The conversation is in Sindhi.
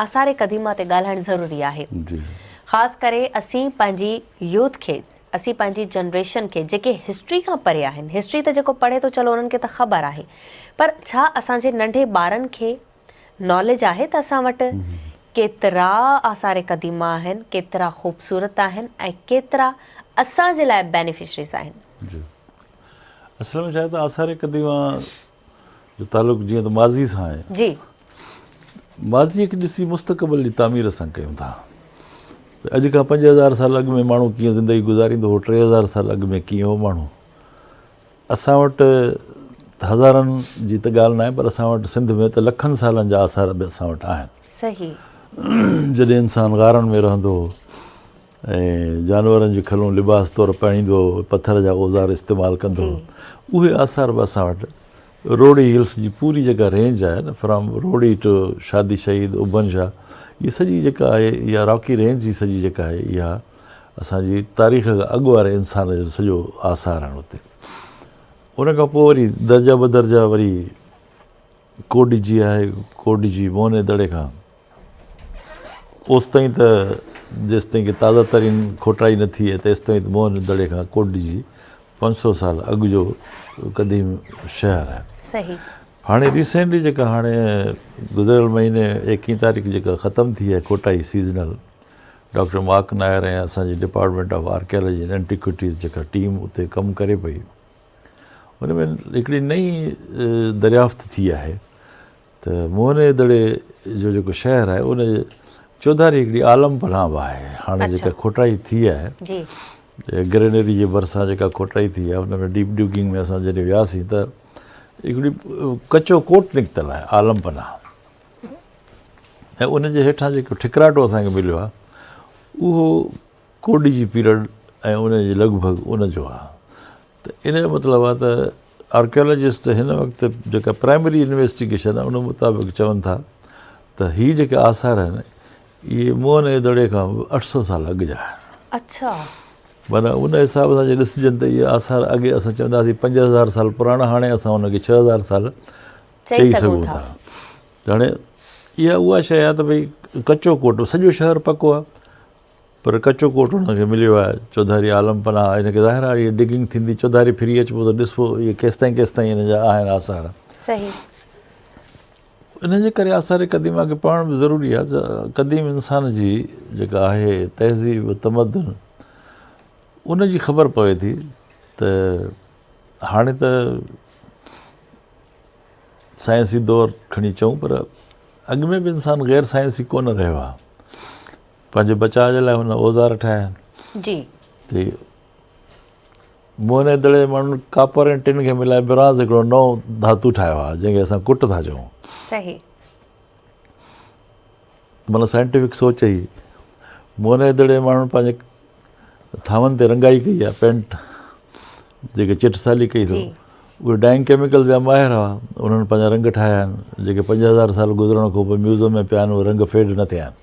آثار قديمه تي ڳالهائڻ ضروري آهي. خاص ڪري اسين پنهنجي يوٿ کي، اسين پنهنجي جنريشن کي جيڪي هسٽري کان پري آهن، هسٽري ته جيڪو پڙهي ٿو چلو انهن کي ته خبر آهي پر ڇا اسان جي ننڍي ٻارن کي ناليج آهي ته اسان وٽ ڪيترا آثار قديمه آهن، ڪيترا خوبصورت آهن ۽ ڪيترا اسان جي لاء بينيفشريز آهن. جي اصل ۾ ڇا آهي ته آثار قديمه جو تعلق جيئن ته ماضي سان آهي. جي. ماضيء کي ڏسي مستقبل جي تعمير اسان ڪيون ٿا ته اڄ کان 5000 سال اڳ ۾ ماڻهو ڪيئن زندگي گذاريندو هو، 3000 سال اڳ ۾ ڪيئن هو ماڻهو. اسان وٽ هزارن جي ته ڳالهه ناهي پر اسان وٽ سنڌ ۾ ته لکن سالن جا آثار به اسان وٽ آهن. صحيح. جڏهن انسان غارن ۾ رهندو هو ۽ جانورن جون کلون لباس طور پائيندو هو، پٿر جا اوزار استعمال ڪندو هو. اهي آثار به اسان وٽ روهڙي هلز جي پوري جيڪا رينج آهي نه فرام روهڙي ٽو شادي شهيد ابن شاهه هي سڄي جيڪا آهي اها راڪي رينج جي سڄي جيڪا آهي اها اسان جي تاريخ کان اڳ واري انسان جو سڄو آثار آهن اتي. ان کان پوء وري درجا بدرجا وري ڪوڏجي آهي، ڪوڏجي موهني دڙي کان اوستائين ته جيستائين ڪي تازه ترين کوٽائي نه ٿي آهي تيستائين ته موهن دڙي کان ڪوڏجي 500 سال اڳ جو قديم شهر آهي. صحيح. هاڻي ريسينٽلي جيڪا هاڻي گذريل مهيني 21 تاريخ جيڪا ختم ٿي آهي کوٽائي سيزنل ڊاڪٽر مارڪ نائر ۽ اسان جي ڊپارٽمينٽ آف آرڪيالاجي اينڊ اينٽيڪوٽيز جيڪا ٽيم اتي ڪم ڪري پئي ان ۾ هڪڙي نئين دريافت ٿي آهي ته موهن دڙي جو جيڪو شهر آهي ان جي چوڌاري هڪڙي عالم پناهه به آهي. هاڻي جيڪا کوٽائي ٿي آهي گرينري جي ڀرسان جيڪا کوٽائي ٿي آهي ان ۾ ڊيپ ڊگنگ ۾ اسان جڏهن وياسين ته هڪڙي ڪچو ڪوٽ نڪتل آهي عالم پناهه ۽ ان جي هيٺان جيڪو ٺڪراٽو اسان کي مليو آهي اهو ڪوڏي جي پيرڊ ۽ ان جي لڳ ڀڳ ان جو آهي ته ان جو مطلب آهي ته آرڪيالاجسٽ هن وقت جيڪا پرائمري انويسٽيگيشن آهي ان مطابق چون ٿا ته هي جيڪي آثار آهن اهي موهن جي دڙي کان به 800 سال اڳ جا آهن. اڇا. معنيٰ ان حساب سان جي ڏسجن ته اهي آثار اڳي اسان چوندا هئاسين 5000 سال پراڻا هاڻي اسان ان کي 6000 سال چئي سگهون ٿا. ته هاڻي اها اها شيء آهي ته ڀئي ڪچو ڪوٽ سڄو شهر پڪو آهي پر ڪچو ڪوٽ هن کي مليو آهي، چوڌاري عالم پناهه، هن کي ظاهر آهي اهي ڊگنگ ٿيندي چوڌاري ڦري اچبو ته ڏسبو اهي ڪيستائين ڪيستائين هن جا آهن آثار. صحيح. ان جي ڪري آثار قديمه کي پڙهڻ به ضروري آهي ته قديم انسان جي جيڪا آهي تهذيب تمدن ان جي خبر پوي ٿي ته هاڻي ته سائنسي دور کڻي چئون پر اڳ ۾ به انسان غير سائنسي ڪونه رهيو آهي. پنهنجي بچاء جي لاء هن اوزار ٺاهيا آهن. جي. تي موهن جي دڙي جي ماڻهن ڪاپر ۽ ٽن کي ملائي برانز هڪڙو نئون ڌاتو ٺاهيو آهي جنهن کي اسان ڪٽ ٿا چئون. صحيح. معنيٰ سائنٽيفڪ سوچ هئي. موهن جي دڙي جي ماڻهن پنهنجي ٿانون تي رنگائي ڪئي آهي پينٽ جيڪي چٽسالي ڪئي اٿو اهي ڊائنگ ڪيميڪل جا ماهر هئا انهن پنهنجا رنگ ٺاهيا آهن جيڪي 5000 سال گذرڻ کان پوء ميوزم ۾ پيا آهن اهي رنگ فيڊ نه ٿيا آهن.